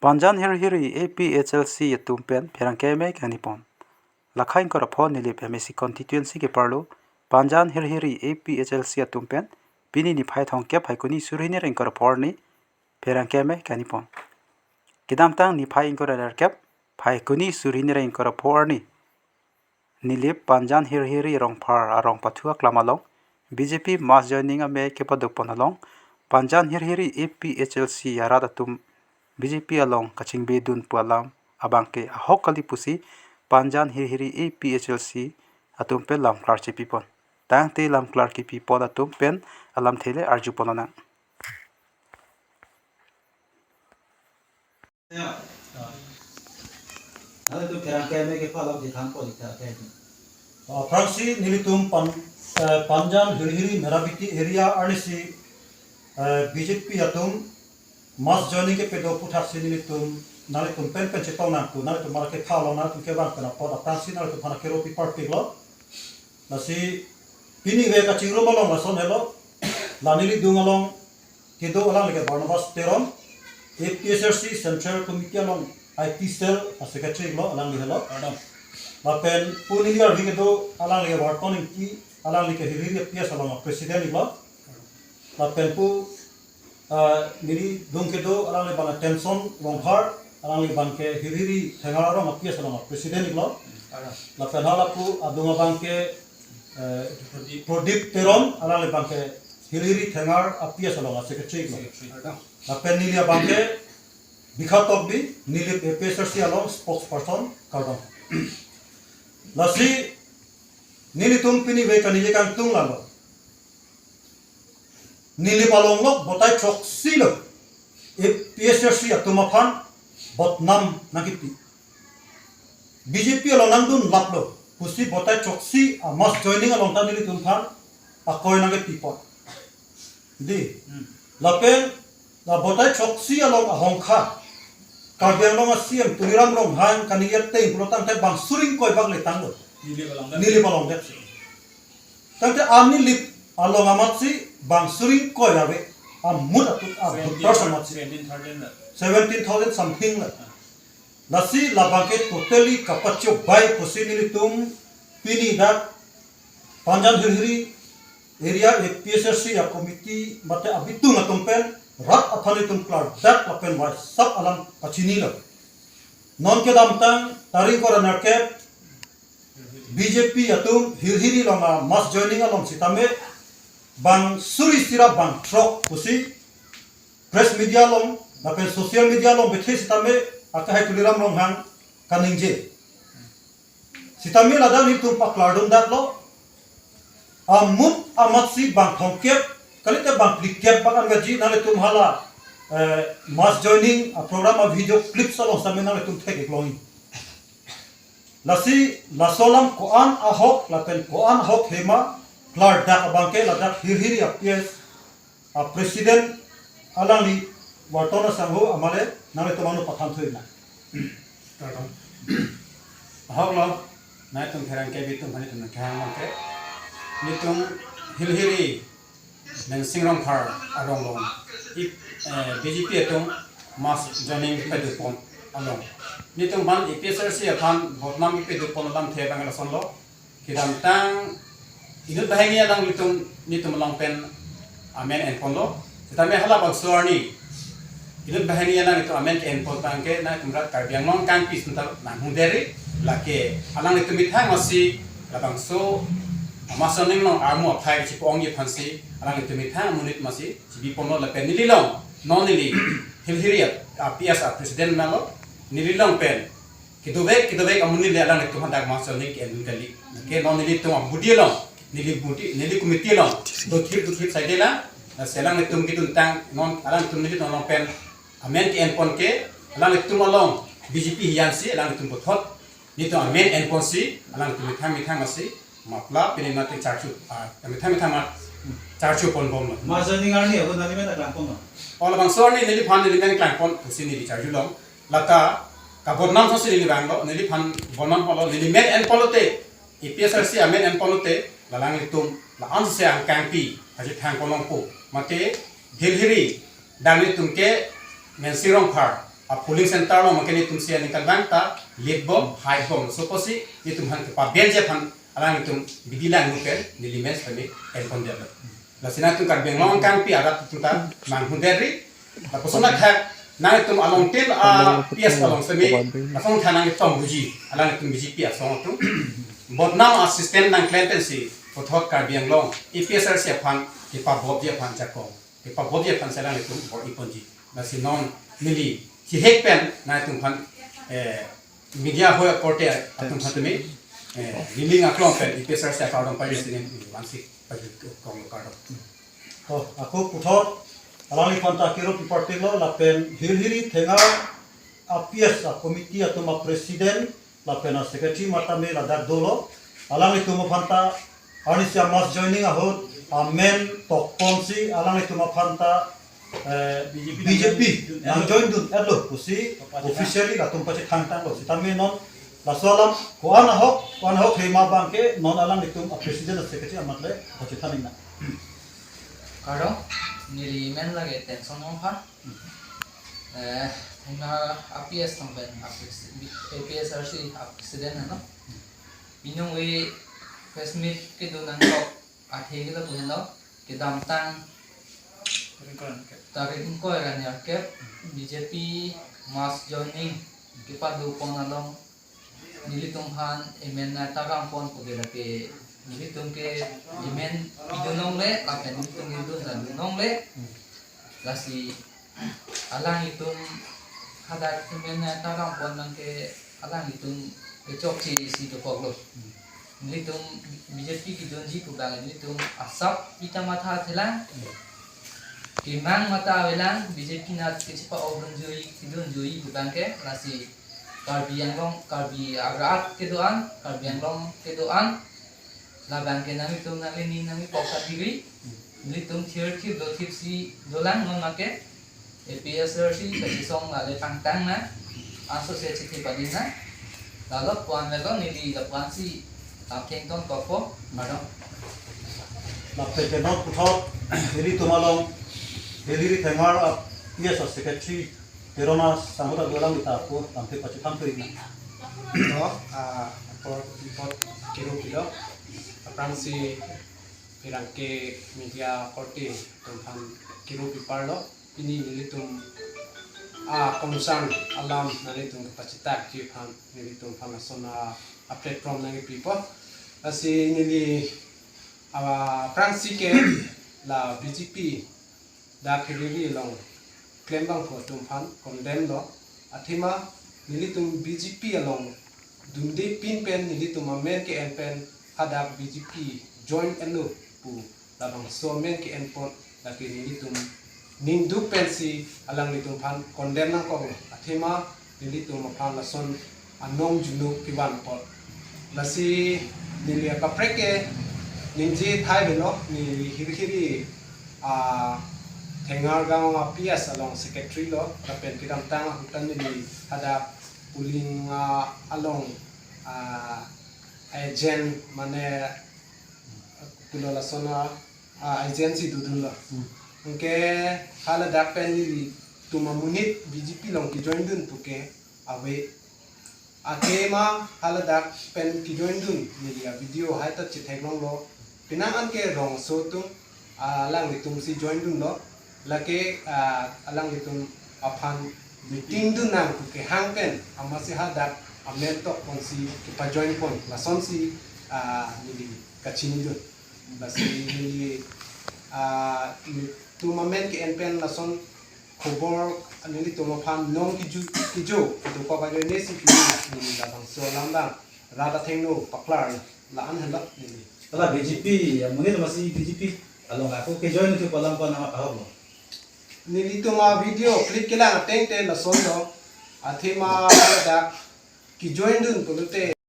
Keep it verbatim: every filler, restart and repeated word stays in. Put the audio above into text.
Panjan Hirhiri A P H L C atum pen pherangke amei kangni pon. Lakha ingkoi ra pho Nilip M A C constituency keparlo Panjan Hirhiri A P H L C atum pen pini niphai thomkep Phaikuni suri hini ra ingkoi ra pho arni pherangke amei kangni pon. Kedamtang niphai ingkoi ra nerkep Phaikuni suri hini ra ingkoi ra pho arni Nilip Panjan Hirhiri Rongphar arong pathu aklam along B J P mass joining amei kepadopon along Panjan Hirhiri A P H L C arat atum B J P along kachingbedun pu alam abangke ahok kali pusi Panjan Hirhiri A P H L C atum pen lamklar chepipon. Tangte lamklar kepipon atum pen alamthe le arjupon lonang. Ya. Nanglitum pherangke amei kepha alam chethanpon ik ta ke. Aphrangsi nelitum Pan, eh, Panjan Hirhiri Merabiti area arnisi, eh, B J P atum mass joining kepedo aputhaksi nelitum, nanglitum pen pen chetong nangkok, nanglitum mara kepha along nanglitum kevang pen apot aphrangsi nanglitum aphan akero piparpiklo. Lasi pini ve kachingrum along lason helo, la neli adung along kedo alangli ke Barnabas Teron, A P H L C Central Committee along I T Cell a Secretary lo alangli helo. Pardon. Lapen pu neli arvi kedo alangli ke Barton Ingti, alangli ke Hirhiri P S along a President lo. Lapen pu, ah, neli adung kedo alangli abang Tenson Rongphar, alangli abangke Hirhiri Thengar arong a P S along a President lo. Pardon. Lapen hala pu adung abangke, eh, Pradip. Pradip Teron, alangli abangke Hirhiri Thengar a P S along a Secretary lo. Secretary. Lapen neli abangke Bikha Tokbi, Nilip A P H L C along spokesperson kardom. Lasi nelitum pini ve kaningje kangtung lalo. Nilip along lo batai throksi lo A P H L C atum aphan bodnam nangkepi. B J P along nangdunlaplo pusi batai throksi a mass joining along ta nelitum aphan akoi nangkepipon. Dei. Hmm. Lapen la batai throksi along ahongkha Karbi Anglong a C M Tuliram Ronghang kaningje ateng pulo tangte bang suri ingkoi bak le tanglo. Nilip along det. Nilip along det. Tangte a Nilip along amatsi bang suri ingkoi ave. Amut atut a Seventeen, voters amatsi. Seventeen thousand. Seventeen thousand something la. Ah. Lasi labangke totally kapachobei pusi nelitum pini dak Panjan Hirhiri area A P H L C a committee mate abitung atum pen rat aphan itum klardak lapen waisap alam pachinilo. Non kedamtang tarik ingkoi ra nerkep B J P atum Hirhiri along a mass joining along sitame bang suri isi ra bang throk pusi press media along lapen social media along bethe sitame akehai Tuliram Ronghang kaningje. Sitame ladak nelitum paklardundaklo. Amut amatsi bang thomkep, kalite bang phlikep bak angaji nanglitum hala, eh, mass joining a program a video clips along sitame nanglitum thek-ik longji. Lasi laso alam ko-an ahok lapen ko-an ahok hema klardak abangke ladak Hirhiri a P S a President alangli Barton asangho amale nanglitum anu pathan thuina. Kardom. Ahok lo, nangtum pherangke abitung aphan itum nangkehang abangke. Nelitum Hirhiri Mensing Rongphar arong along, i, eh, B J P atum mass joining padopon along, nelitum aphan A P H L C aphan bodnam padopon alamthe abang lasonlo. Kedamtang inut banghini along nelitum, nelitum along pen amen enponlo. Sitame halabangso arni inut banghini along nelitum amen ke-enpon abangke nangtum rat Karbi Anglong kangpi sumta nanghung deri, lake alanglitum methang amatsi labangso mass joining along armu aphai chipo-ongji aphansi alanglitum methang amonit amatsi chibiponlo lapen neli along, non neli Hirhiri a P S a President nanglo, neli along pen kedovek kedovek amonit le alanglitum hadak mass joining ke-endun kali. Ke non nelitum abudi along, neli budi, neli committee along dothip dothip saidela, lasi alanglitum keduntang non alanglitum nelitum along pen amen ke-enpon ke alanglitum along B J P hiyansi alanglitum puthot nelitum amen enponsi alanglitum methang methang amatsi mapla pini mate charchu, ah, methang methang amat charchuponbomlo. Mass joining arni ako neli men klangponlo. O labangso arni neliphan neli men klangpon pusi neli charjulong. Lata kabodnam asosi neli vanglo, neliphan bodnam holo, neli men enponlote A P H L C amen enponlote la alanglitum la-ansi angkangpi aji thangponlongpo. Mate Hirhiri dak nelitum ke Mensing Rongphar a polling center along mangke netum si aningkan bang ta late bom, hide bom. So pusi netum aphan kepabenji aphan alanglitum bidi lang nu pen neli men sitame enpon detlo. Lasi nangtum Karbi Anglong kangpi arat atum ta manghun detri. Lapuson athak nangtum along tin a P S along sitame asong than nangtum buji, alanglitum B J P asong atum. Bodnam a system nangklem pensi puthot Karbi Anglong A P H L C aphan kepabobji aphan jakong, kepabobji aphan si alanglitum bor-iponji. Lasi non neli chihek pen nangtum aphan, eh, media ahoi akorte atum aphan tumi, eh, neli ngaklong pen A P H L C akardom pajutsi neli vansi pajut kong kardom. To, ako puthot alangliphan ta kiru pipartilo lapen Hilhiri Thengar a P S a committee atum a president lapen a secretary matame ladak dolo. Alanglitum aphan ta arnisi a mass joining ahut amen tokponsi alanglitum aphan ta, eh, B J P B J P nangjoin dun etlo pusi officially latum pachethangtanglo. Sitame non laso alam ko-an ahok, ko-an ahok hema abangke non alanglitum a president a secretary amat le pachethan nang. Kardom, neli men lake Tenson Rongphar. Eh, Thengar a P S tong pen a presi-, A P H L C a president heno. Inung we press meet kedo nangkok athe ke lapu heno, kedamtang tarik ingkoi ra nerkep B J P mass joining kepadopon along nelitum aphan amen nangtharamponpo de, lake nelitum ke amen pidun longle lapen nelitum ningdun ta dun longle. Lasi alanglitum hadak amen nangtharamponang ke alanglitum kechokche isi dokoklo. Nelitum B J P kidunji pu abang nelitum asap pita matha thelang. Kemang mata avelang, B J P nat kechepa-ok dunjui, kidunjui pu abangke, lasi Karbi Anglong, Karbi arat kedo-an, Karbi Anglong kedo-an, labangke nanglitum nanglini nangli poksa diri, nelitum thirthip dothipsi dolang non make, A P H L C kachisong lale pangtang nang, aso se chithi padin nang, lalo puan lalo neli lapuansi lamtheng tonkokpo, kardom. Lapen ke non puthot, nelitum along, Hilhiri Thengar a P S a secretary, Terona Sangho ta dolang ta ako, lamthe pachethanthu iknang. To, ah, apor ipot kiru pilo, aphrangsi pherangke media korte atum aphan kiru piparlo. Pini nelitum a concern alam nanglitum kepachethakji aphan nelitum aphan lason a, a platform nangkepipo. Lasi neli, ah, aphrangsi ke la B J P dak Hilhiri along klembangpo atum aphan condemn lo. Athema nelitum B J P along dunde pin pen nelitum amen ke-en pen hadak B J P join enlo pu labangso amen ke-en apot lake nelitum ningduk pensi alanglitum aphan condemn nangkoklo. Athema nelitum aphan lason anong junuk kevan apot. Lasi neli akaprek ke ningje thai avelo, neli Hilhiri, ah, Thengar Gaon a P S along secretary lo, lapen kedamtang ahut ta neli hadak polling, ah, along, ah, agent mane pulo lason a, ah, agent si dodunlo. Hmm. Anke haladak pen nelitum amonit B J P along kejoin dun puke ave. Athema haladak pen kejoin dun neli a video hai ta chetheklonglo. Penang anke rongso atum, ah, alanglitum si join dunlo. Lake, ah, alanglitum aphan meeting dun nang pu kehang pen amatsi hadak amen tokponsi kepajoinpon lasonsi, ah, neli kachinidun. Lasi neli, ah, nelitum amen ke-en pen lason khobor nelitum aphan nong keju, kejo dokok ajoine si pini neli labangso alam abang rat athengno paklar la-an henlo neli. Hala B J P, ya, amonit amatsi B J P along ako kejoin ke palam pan ahok lo. Nelitum a video clip kelang ateng te lasonlo, athema dak kejoin dun pulote